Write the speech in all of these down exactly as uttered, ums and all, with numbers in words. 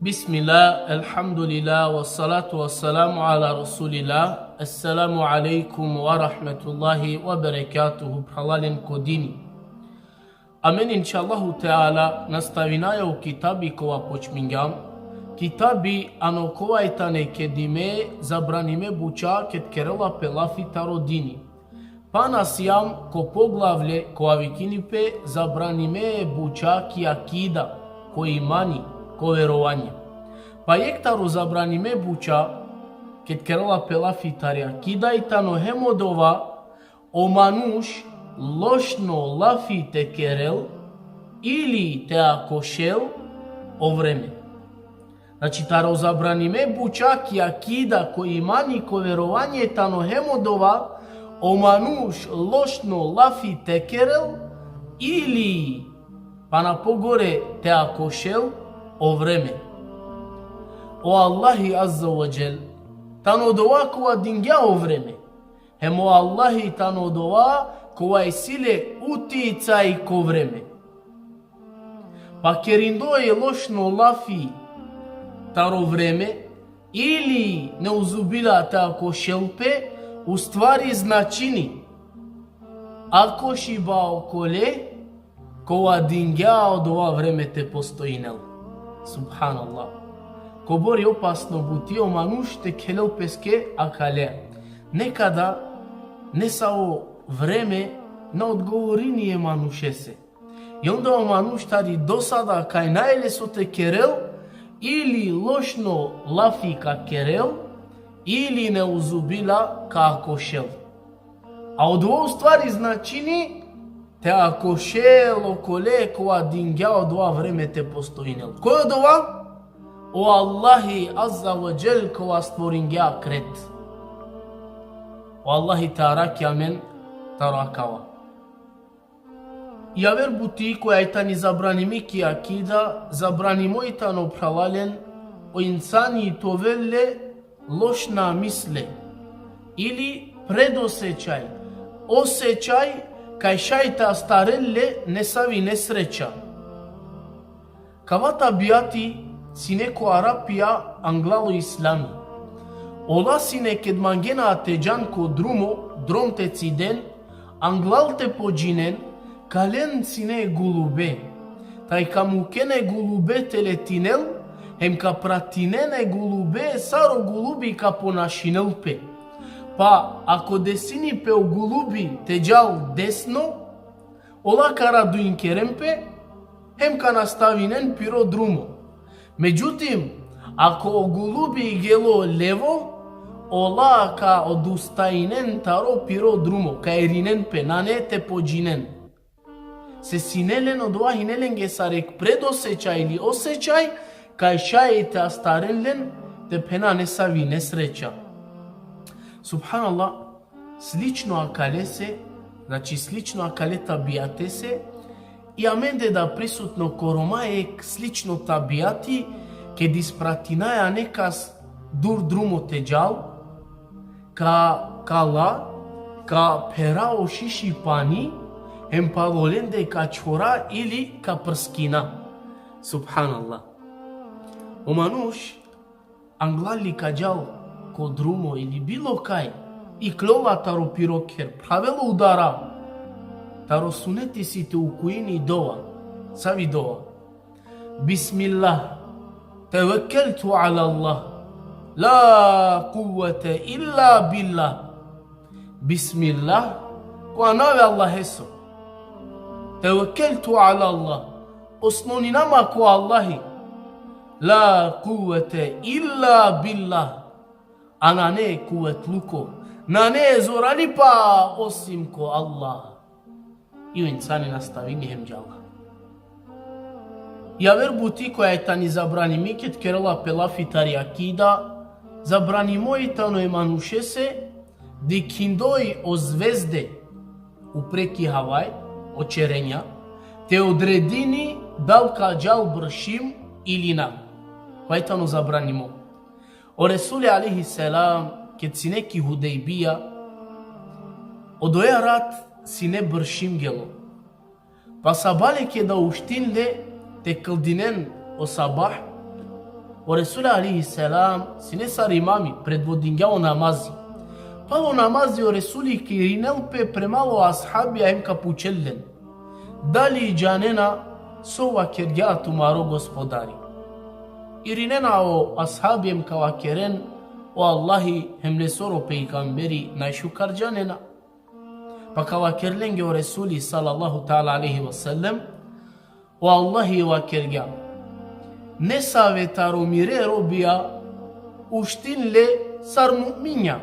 Bismillah, elhamdulillah, wassalatu wassalamu ala rasulillah. Assalamu alaikum wa rahmatullahi wa barakatuhu, phralalen ko dini. Amen, inšallahu teala, nastavinaja o kitabi kova počmingjam. Kitabi ano kova i tane kedime zabranime buča ked kerela pe lafi taro dini. Pa na sijam ko poglavlje kova vikini pe zabranime buča ki akida, ko imani, ko verovanje. Pa jekh taro zabranime buča, ked kerela pe lafi tari akida, i tano hem odova, o manuš lošno lafi te kerel ili te akošel o vreme. Znači, taro zabranime buča ki akida, ko imani, ko verovanje, tano hem odova, o manuš lošno lafi te kerel ili pana pogore te akošel o vreme. O Allahi Azza wa Džel tano odova kova dingja o vreme. Hem o Allahi tano odova kova isi le uticaj ko vreme. Pa kerindoj lošno lafi taro vreme, ili neuzubillah te akošel pe, u stvari značini akošiba okole kova dingja odova vreme te postojinel. Subhanallah. Kobor i opasno buti o manuš te khelel peske akale. Nekada nesavo vreme na odgovorini e manušese. I onda o manuš tari dosada kaj nane le so te kerel, ili lošno lafi ka kerel, ili neuzubillah ka akošel. A odova u stvari značini te akošel okole kova dingja odova vreme te postojinel. Koj odova? O Allahi Azza wa Džel kova stvoringja kret. O Allahi te arakhi amen taro akava. Javer buti koja i tani zabranimi ki akida, zabranimo i tano, phralalen, o insani te ovel le lošna misle ili predosećaj, osećaj kaj šaj te astarel le nesavi nesreća. Kava tabijati sine ko Arapija anglal o islami. Ola sine ked mangena te džan ko drumo, drom te ciden, anglal te podžinen, ka len sine gulube. Taj ka muken e gulube te letinel, hem ka pratinen e gulube sar o gulubi ka ponašinel pe. Pa ako desini pe o gulubi te džal desno, ola ka raduinkeren pe, hem ka nastavinen piro drumo. Međutim, ako o gulubi gelo levo, ola ka odustajnen taro piro drumo, ka irinen pe, nane te podžinen. Se sine len odova, hine lenge sar jekh predosećaj ili osećaj, kaj šaj te astaren len te phena nesavi nesreća. Subhanallah, slično akalese, znači slično akale tabijatese, i amende da prisutno ko Roma jekh slično tabijati, ked ispratinaja nekas dur drumo te džal, ka, ka la, ka phera o šiši pani, hem palo lende ka čhora ili ka prskina. Subhanallah. O manuš anglal li ka džal ko drumo ili bilo kaj, iklola taro piro kher, phravela udara, taro suneti si te ukujini dova. Savi dova? Bismillah. Tevekkeltu ala Allah. La kuvvete illa billah. Bismillah. Ko anav e Allaheso. Tevekkeltu ala Allah. Oslonina ma ko Allahi. La kuvvete illa billah. A nane kuvetluko, nane zoralipa osim ko Allah. I o insani nastavini hem džala. Javer buti koja i tani zabranimi ked kerela pe lafi tari akida, zabranimo i tano e manušese dikhindoj o zvezde upre ki havaj, o čerenja, te odredini dal ka džal bršim ili na. Koja i tano zabranimo. O Resuli alejhi selam, ked sine ki Hudejbija, odoja rat sine bršim gelo. Pa sabale keda uštinle te kldinen o sabah, O Resul alejhi selam, sine sar imami, predvodingja o namazi. Palo namazi o Resuli ka irinel pe premalo ashabija hem ka pučel len: Dali džanena so vakergja tumaro Gospodari? Irinena o ashabi hem ka vakeren: O Allahi hem lesoro pejgamberi najšukar džanena. Pa ka vakerel lenge o Resuli sallallahu ta'ala alejhi ve sellem: O Allahi vakergja: Nesave taro mire robija uštin le sar mu'minja,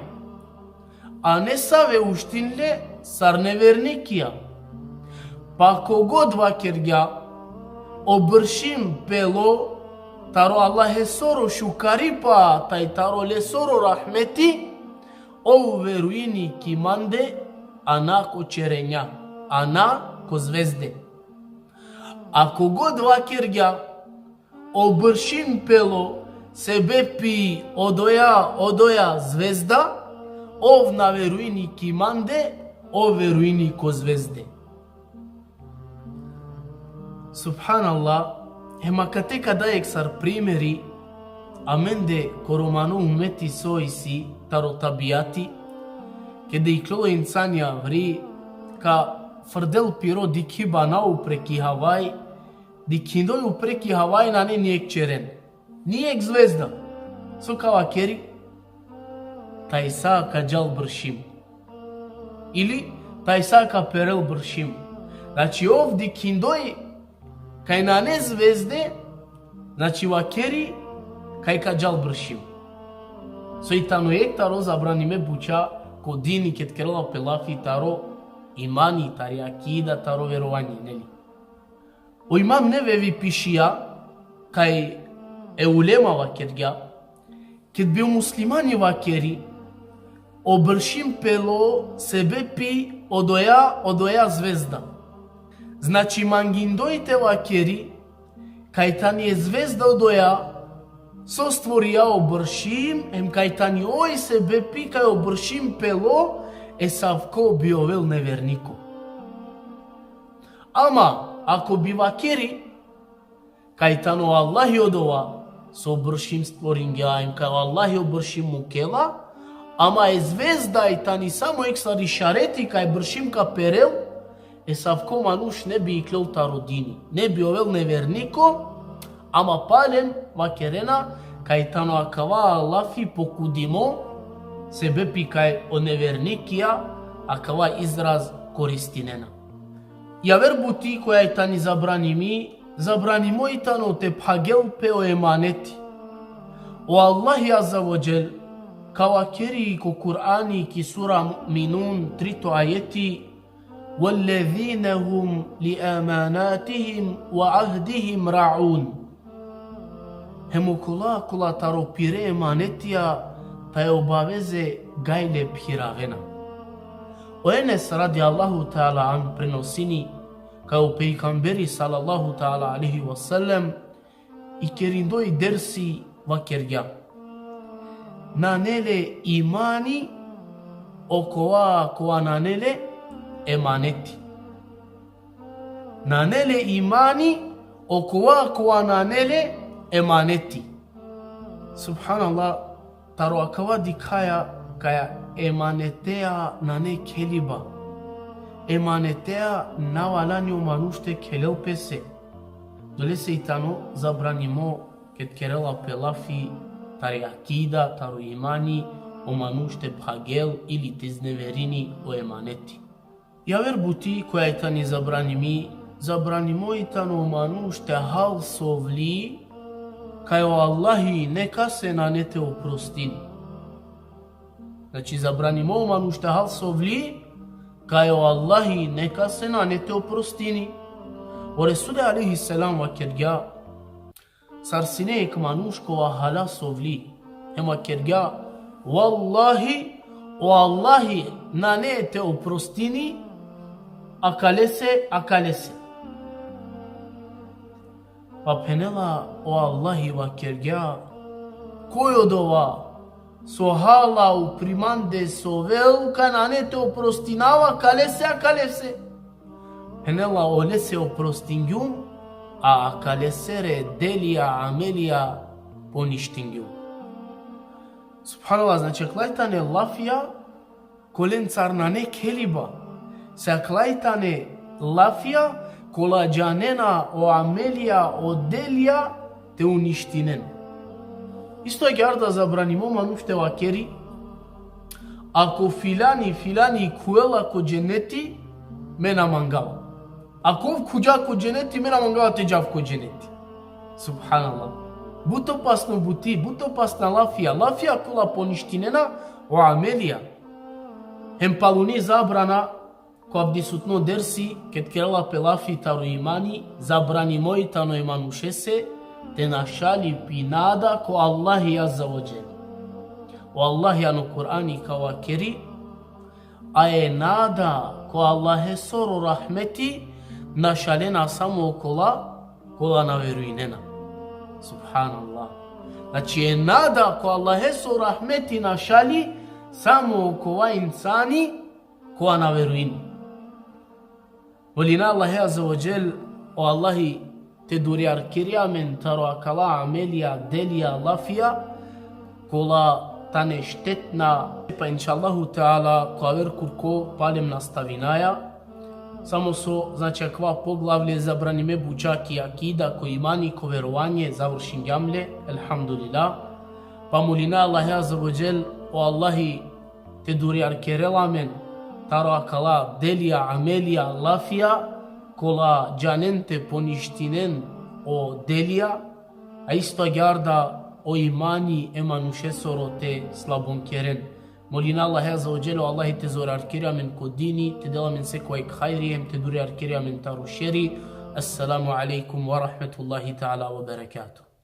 a nesave uštin le sar nevernikija. Pa kogod, vakergja, o bršim pelo taro Allahesoro šukaripa, taj taro lesoro rahmeti, ov verujini ki mande, a na ko čerenja, a na ko zvezde. A kogod, vakergja, o bršim pelo sebepi odoja, odoja zvezda, ov na verujini ki mande, ov verujini ko zvezde. Subhanallah, hem akate ka da jekh sar primeri amende ko romano umeti so isi taro tabijati, keda iklol o insani avri, ka frdel piro, dikhi bana upre ki havaj, dikhindoj upre ki havaj nane ni jekh čeren, ni jekh zvezda. So ka vakeri? Tajsa ka džal bršim. Ili tajsa ka perel bršim. Znači, ov dikhindoj kaj nane zvezde, znači, vakeri kaj ka džal bršim. So i tano jekh taro zabranime buča ko dini, ked kerela pe lafi taro imani, tari akida, taro verovanje, neli? O Imam Nevevi pišija kaj e ulema vakergja, ked bi o muslimani vakeri: O bršim pelo sebepi odoja, odoja zvezda. Znači, mangindoj te vakeri kaj tani e zvezda odoja so stvorija o bršim, em kaj tani oj sebepi kaj o bršim pelo, esavko bi ovel neverniko. Ama, ako bi vakeri kaj tano Allahi odova so bršim stvoringja, em kaj Allahi o bršim mukela, ama e zvezda i tani samo jekh sar išareti kaj bršim ka perel, esavko manuš ne bi iklol taro dini, ne bi ovel neverniko, ama palem vakerena kaj tano akava lafi pokudimo, sebepi kaj o nevernikija akava izraz koristinena. Javer buti koja i tani zabranimi, zabranimo i tano te phagel pe o emaneti. O Allahi Azza ve Dželle ka vakeri ko Kur'ani ki sura Mu'minun, trito ajeti: والذين هم لأماناتهم وعهدهم راعون. Hem okola kola taro pire emanetija taj obaveze gajle phiravena. O Enes radijallahu ta'ala anh prenosini kaj o pejgamberi sallallahu ta'ala alejhi ve sellem ikerindoj dersi vakergja: Nane le imani okova kova nane le emaneti. Nane le imani okova kova nane le emaneti. Subhanallah, taro akava dikhaja kaj emanetea nane kheliba. Emanetea na valjani o manuš te khelel pese. Dolese i tano zabranimo ked kerela pe lafi tari akida, taro imani, o manuš te phagel ili te izneverini o emaneti. Javer buti koja i tani zabranimi, zabranimo i tano o manuš te hal sovli kaj o Allahi nekase nane te oprostini. Znači, zabranimo o manuš te hal sovli kaj o Allahi nekase nane te oprostini. O Resuli alejhi selam vakergja: Sar sine jekh manuš kova hala sovli, hem vakergja: Vallahi, o Allahi nane te oprostini akalese, akalese. Pa phenela: O Allahi vakergja: Koj odova so hala upri mande sovel kaj nane te oprostinava akalese, akalese? Phenela: Olese oprostingjum, a akalesere delija, amelija poništingjon. Subhanallah, znači, akala tane lafija kolencar nane keliba. Se akala tane lafija kola džanena o amelija, o delija te uništinen. Isto agjaar da zabranimo manuš te vakeri: ako filani, filani khuvela ko dženeti, me na mangava. Ako ov khuvgja ko dženeti, me na mangava te džav ko dženeti. Subhanallah. But opasno buti, but opasna lafija, lafija kola poništinena o amelija. Hem paluni zabrana, ko avdisutno dersi, ked kerela pe lafi taro imani, zabranimo i tano e manušese te našali pi nada ko Allahi Azza wa Dželle. O Allahi ano Kur'ani ka vakeri: a e nada ko Allahesoro rahmeti našalena samo okola kola na verujnena. Subhanallah. Znači, e nada ko Allahesoro rahmeti našali samo okova insani kola na verujni. Molina Allahe Azza wa Dželle, o Allahi te durjarkeri amen taro akala amelija, delija, lafija kola tane štetna. Pa inšallahu teala ko aver kurko palem nastavinaja. Samo so, znači, akava poglavlje zabranime buča ki akida, ko imani, ko verovanje, završingjam le, elhamdulillah. Pa molina Allahe Azza wa Dželle, o Allahi te durjarkerel amen taro akala delija, amelija, lafija kola džanen te poništinen o delija, a isto agjaar da o imani e manušesoro te slabonkeren. Molina Allahe Azza wa Dželle, o Allahi te zorjarkeri amen ko dini, te del amen sekova jekh hajri, hem te durjarkeri amen taro šeri. Assalamu alejkum wa rahmetullahi ta'ala wa barakatuh.